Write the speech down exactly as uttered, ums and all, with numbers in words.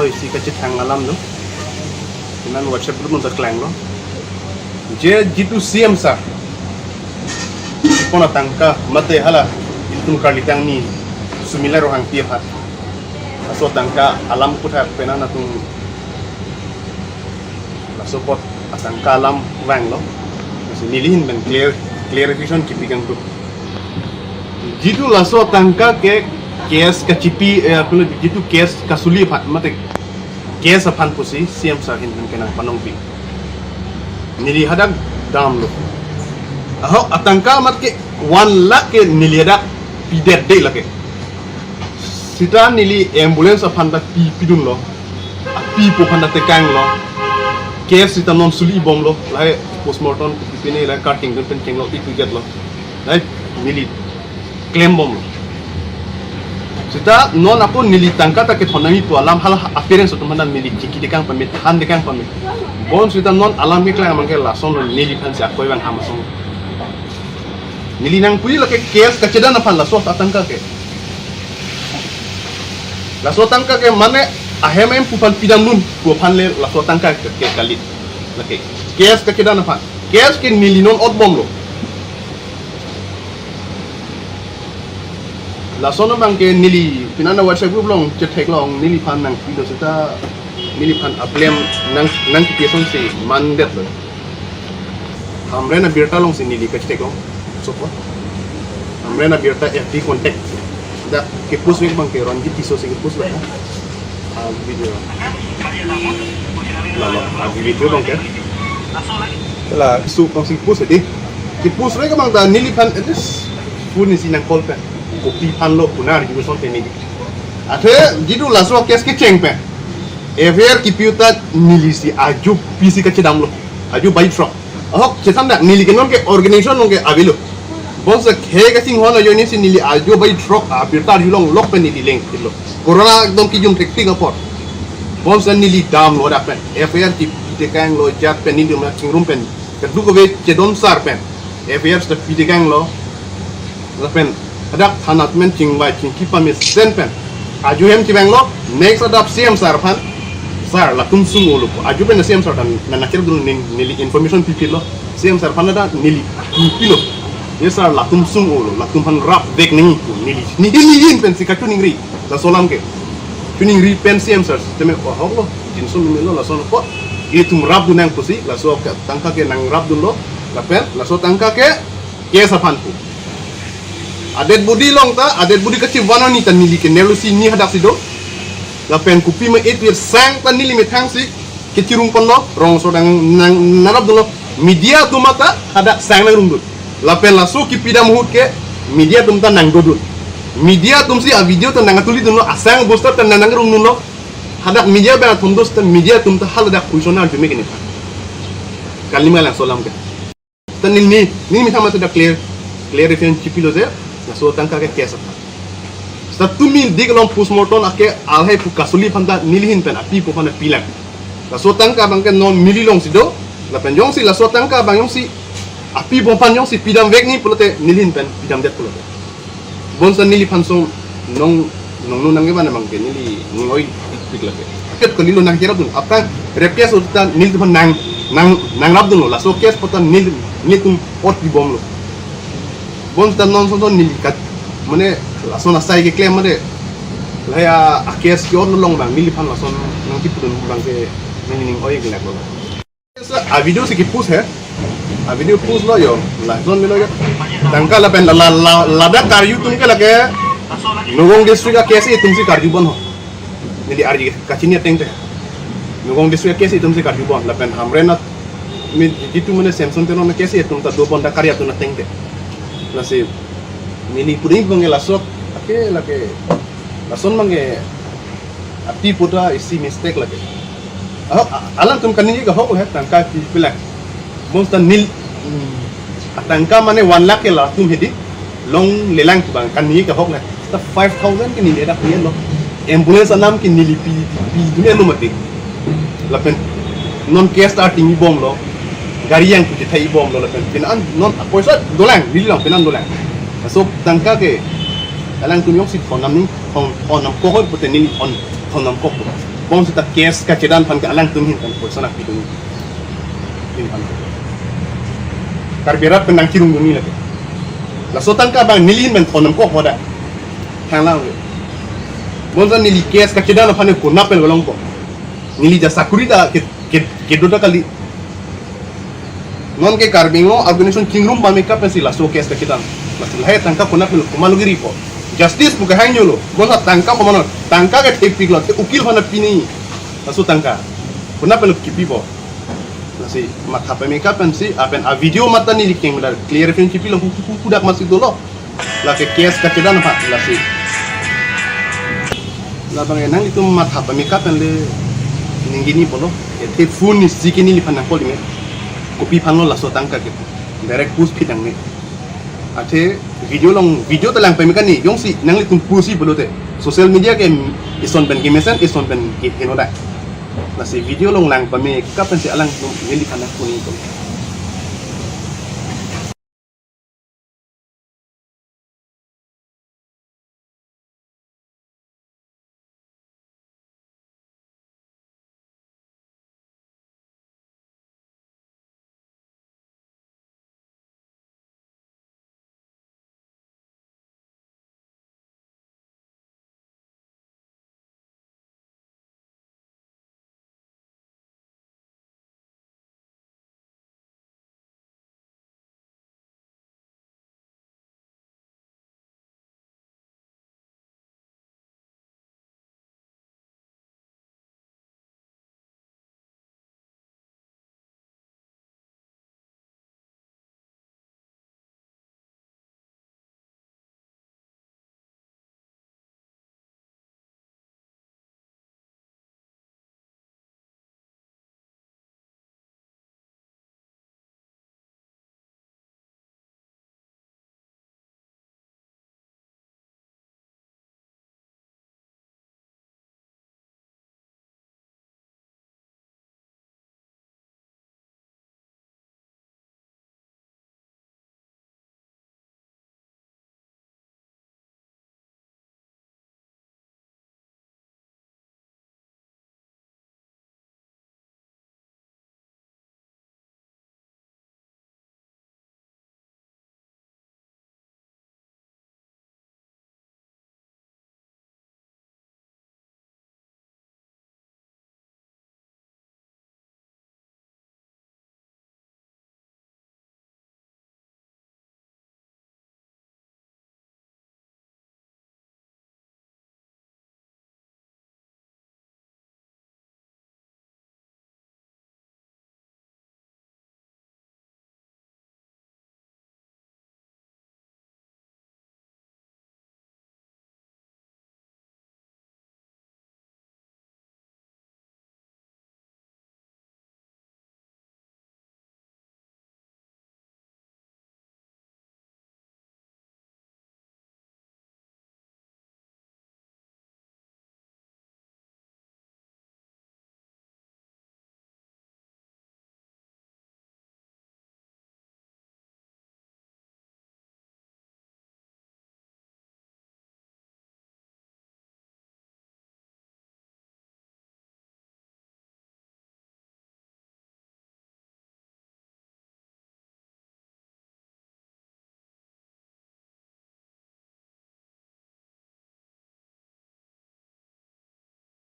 Isi kachethang alam lo. Inan WhatsApp group nang ta klanglo. Je jitu C M sir pon atangka mate hala itum karlitang ni Sumila Rohangpi aphan. Laso atangka alam kutha penang atum laso apot atangka alam vanglo. Lasi neli ahin pen clear, clarification kipi kangtung. Jitu laso atangka ke case kachipi, eh, apilo jitu case kasuli aphan mate case aphan pusi C M sir ahin pen kenang panongpi. Neli hadak damlo. Ahok atangka mat ke one lakh ke neli hadak pidetde lake. Sita neli ambulance aphan ta pi pidunlo. Api apo aphan ta tekanglo. Case sita non suli bomlo. Lahai postmortem pipine lahai karting dun pen chenglo itu jetlo. Lahai neli claim bomlo. Sita non ako neli tangka ta kethon nangji pu alam hala appearance atum aphan neli chingki tekang pame, than tekang pame. Bonsita non alam keklang abang ke lason neliphan si akoi vang ham asong. Neli nangpuji lake case kachedan aphan laso atangka ke. Laso atangka ke mane ahem ahemphu aphan pidamdun pu aphan le laso atangka ke, ke kali. Lake case kachedan aphan. Case ke neli non ot bomlo. Lason abang ke neli penang WhatsApp group along chetheklong neliphan nangpilo sita neliphan ablem nang nangkipi asonsi mandetlo. Hamren abirta alongsi neli kachetheklong. Sopo. Hamren abirta F B contact. Dak ke-post vek abang ke Ronjit Tisso si ke-post vek. Ah, video. Lalo, ah, video abang ke. La, su abang si post di. Ke-post vek abang ta neliphan at least phone si nang call pen. Kopi aphanlo punar gitu son pen neli. Athe jitu laso case kecheng pen. F I R kipi ahut ta neli si ajo pisi kachedamlo. Ajo bai throk. Ahok, chethan dak neli ke non ke organization along ke avelo. Bonsita he kachinghon ajoine si neli ajo bai throk abirta arjulong lok pen neli leng kitlo. Corona ekdom kijum thektik apor. Bonsita neli damlo dak pen. F I R kipi tekanglo jat pen neli ma chingrum pen. Keduk kove chedon sar pen. F I R sita pi tekanglo. Lapen hadak thana atum pen chingvai chingki pamesen pen ajo hem chevanglo, next adap C M sir aphan, sir latum sung-olo. Ajo pen C M sir ta nang nangkerdun ning neli information pipilo. C M sir aphan ta neli pipilo. Ye sir latum sung-olo, latum aphan rapvek nangji pu neli. Neli neli ahin pen si kachiningri. Laso alam ke. Chiningri pen C M sir teme, oh, ahoklo. Jinso melo lason apot. Itum rapdun nang pusi, laso ke tangka ke nangrapdunlo. Lapen, laso tangka ke case aphan pu. Adet budi along ta, adet budi kachivan ani ta neli ke nerlo si ni hadak si do. Lapen kopi ma eight years sang ta neli methang si kechirung ponlo, rong so dang nang nangrapdunlo. Media atum ta hadak sang nangrungdun. Lapen laso kipidam ahut ke media atum ta nangdodun. Media atum si a video ta nangtulidunlo, asang booster ta nang nangrungdunlo. Hadak media pen atum dos ta media atum ta haladak question arjume ke nephan. Kalima laso alam ke. Ta neli, neli methang mate dak clear, clarification chipilo je, laso tangka ke case aphan. Seta tumi dik along postmortem ake alhai pu kasuli aphan ta neli ahin pen api apo aphan pilang. Laso tangka abang ke non neli along si do, lapen jongsi laso tangka abang jongsi api apo aphan jongsi pidamvek nangji pulote neli ahin pen pidamdet pulote. Bonsita neliphan song nong nong nong nangkevan abang ke neli ning oi tik tik lake. Ket kalilo nangkerapdun. Aphrang rape case ahut ta nelitum aphan nang nang nangrapdunlo. Laso case ahut ta neli nelitum ot pibomlo. Bonsita non son son neli kat mane lason asai keklem mane. Lahai a case ke-otlo along abang neliphan lason nangkipudun abang ke neli ning oi kelak lo. A video si ke-post he. A video postlo yo. Lason melo yo. Tangka lapen la la la ladak karju atum ke lake Nagaon district a case atum si karju bon ho. Neli arju kachini ateng te. Nagaon district a case atum si karju bon. Lapen Hamren a mi jitu mane Samson Teron a case atum ta do bon dak karju atum ateng te. Lasi neli puding bang laso ake lake lason abang ke api apo ta isi mistake lake. Ahok, a- alangtum kaningje ke ahok he tangka pi pilang. Bonsita neli, hmm, atangka mane one lakh ke latum hedi. Longlelang abang kaningje ke ahok le. Ta five thousand ke neli dak nilo. Ambulance anam ke neli pi pi dunlo mati. Lapen non case ta arting bomlo. Gari yang puji thai bomlo lapen penang non poisa dolang, neli along penang dolang. So tangka ke alangtum jongsi thon nam ni, thon thon nam kok pute neli thon thon nam kok. Bonsita case kachedan aphan ke alangtum ahin pen poisa nangpidun. Ahin pen. Karbi arat pen nangchirung dunji lake. Laso tangka abang neli ahin pen thon nangkok hoda. Thanglang. Bonta neli case kachedan aphan ke konat pen longpo. Neli ja sakuri ta ke, ke, kedo ta kali. Non ke Karbi Anglong organization chingrum pame kap pensi laso case kachedan. Laso lahai tangka konat pen komatlo kiripo. Justice pu kehang jolo. Bonta tangka komatlo. Tangka ke thepiklo, te ukil aphan pini. Laso tangka. Konat pen kipipo. Lasi matha pame kap pensi, lapen a video mata neli keng mila clarification kipilo hu, hu, hu, dak masih dolo. Lake case kachedan aphan, lasi. Labang enang itum matha pame kap pen le ninggini polo. Ethe phone ni siki neliphan nangkol dime. Kopi aphanlo laso tangka ke. Direct post phit nangne. Athe video along, video ta lang pame kani, jongsi nanglitum pusi pulote. Social media ke ison pen kemesen, ison pen kehenoda. Lasi video along lang pame kap pensi alangtum neliphan nangpuni ko.